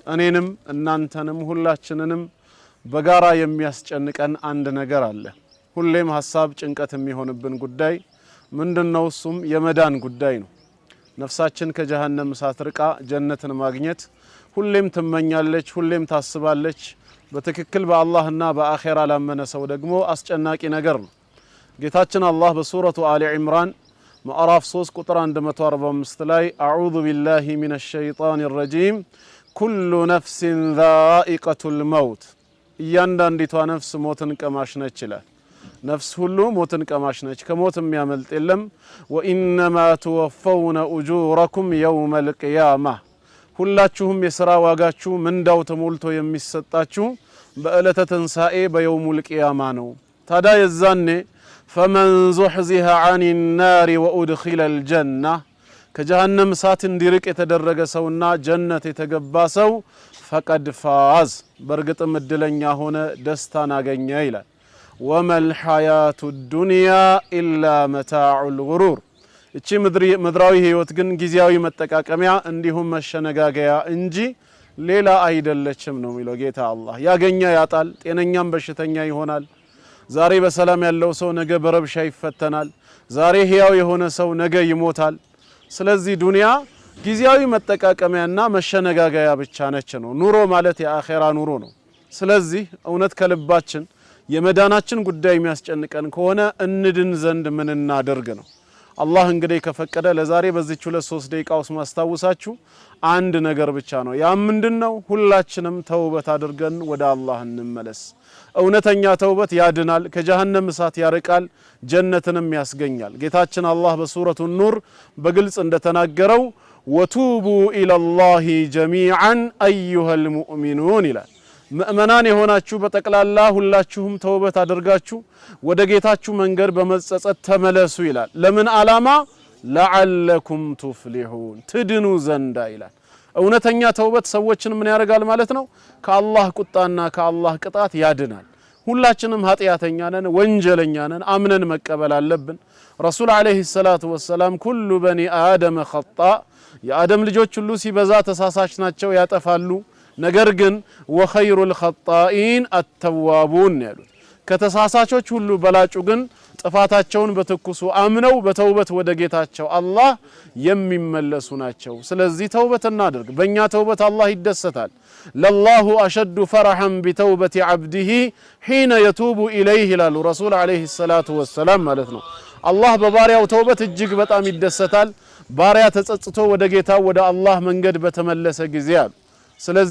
እኔንም እናንተንም ሁላችንንም በጋራ የሚያስጨንቀን አንድ ነገር አለ። ሁሌም ሀሳብ ጭንቀት የሚሆንብን ጉዳይ ምንድነው? እሱም የመዳን ጉዳይ ነው። ነፍሳችን ከጀሃነም እሳት ርቃ ጀነትን ማግኘት ሁሌም ትመኛለች፣ ሁሌም ታስባለች። በትክክል በአላህና በአኼራ ላመነ ሰው ደግሞ አስጨናቂ ነገር ነው። ጌታችን አላህ በሱረቱ አሊ ዒምራን ምዕራፍ 3 ቁጥር 145 ላይ أعوذ بالله من الشيطان الرجيم كل نفس ذائقة الموت፣ እያንዳንዲቷ ነፍስ ሞትን ቀማሽ ነች ይላል። ነፍስ ሁሉ ሞትን ቀማሽ ነች፣ ከሞት የሚያመልጥ የለም። وإنما توفون أجوركم يوم القيامة፣ ሁላችሁም የሥራ ዋጋችሁ ምንዳው ተሞልቶ የሚሰጣችሁ በዕለተ ትንሣኤ በ يوم القيامة ነው። ታዲያ የዛኔ فمن زحزح عن النار وأدخل الجنة፣ ከጀሃነም እሳት እንዲርቅ የተደረገ ሰውና ጀነት የተገባ ሰው فقد فاز፣ በእርግጥም እድለኛ ሆነ፣ ደስታን አገኘ ይላል። وما الحياة الدنيا إلا متاع الغرور፣ እቺ ምድራዊ ህይወት ግን ጊዜያዊ መጠቃቀሚያ እንዲሁም መሸነጋገያ እንጂ ሌላ አይደለችም ነው የሚለው ጌታ አላህ። ያገኘ ያጣል፣ ጤነኛም በሽተኛ ይሆናል። ዛሬ በሰላም ያለው ሰው ነገ በረብሻ ይፈተናል። ዛሬ ህያው የሆነ ሰው ነገ ይሞታል። ስለዚህ ዱንያ ጊዜያዊ መጠቃቀሚያና መሸነጋገያ ብቻ ነች ነው። ኑሮ ማለት የአኼራ ኑሮ ነው። ስለዚህ እውነት ከልባችን የመዳናችን ጉዳይ የሚያስጨንቀን ከሆነ እንድን ዘንድ ምን እናደርግ ነው። አላህ እንግዲህ ከፈቀደ ለዛሬ በዚች 2-3 ደቂቃ ውስጥ ማስታውሳችሁ አንድ ነገር ብቻ ነው። ያ ምንድነው? ሁላችንም ተውበት አድርገን ወደ አላህ እንመለስ። እውነተኛ ተውበት ያድናል፣ ከጀሃነም እሳት ያርቃል፣ ጀነትንም ያስገኛል። ጌታችን አላህ በሱረቱ ኑር በግልጽ እንደተናገረው وتوبوا إلى الله جميعا أيها المؤمنون ይላል። ምእመናን የሆናችሁ በጠቅላላ ሁላችሁም ተውበት አድርጋችሁ ወደ ጌታችሁ መንገድ በመጸጸት ተመለሱ ይላል። ለምን ዓላማ? لعلكم تفلحون ትድኑ ዘንዳ ይላል። እውነተኛ ተውበት ሰዎችን ምን ያደርጋል ማለት ነው? ከአላህ ቁጣና ከአላህ ቅጣት ያድናል። ሁላችንም ኃጢአተኛ ነን፣ ወንጀለኛ ነን፣ አምነን መቀበል አለብን። ረሱል عليه الصلاة والسلام كل بني آدم خطاء፣ የአደም ልጆች ሁሉ ሲበዛ ተሳሳች ናቸው፣ ያጠፋሉ። ነገር ግን وخير الخطائين التوابون ያሉት፣ ከተሳሳቾች ሁሉ በላጩ ግን ጥፋታቸውን በትኩሱ አምነው በተውበት ወደ ጌታቸው አላህ የሚመለሱ ናቸው። ስለዚህ ተውበት እናድርግ። በእኛ ተውበት አላህ ይደሰታል። لله أشد فرحا بتوبة عبده حين يتوب إليه ይላሉ ረሱል عليه الصلاة والسلام ማለት ነው። አላህ በባሪያው ተውበት እጅግ በጣም ይደሰታል። ባሪያ ተጸጽቶ ወደ ጌታው ወደ አላህ መንገድ በተመለሰ ጊዜ አሉ። ስለዚህ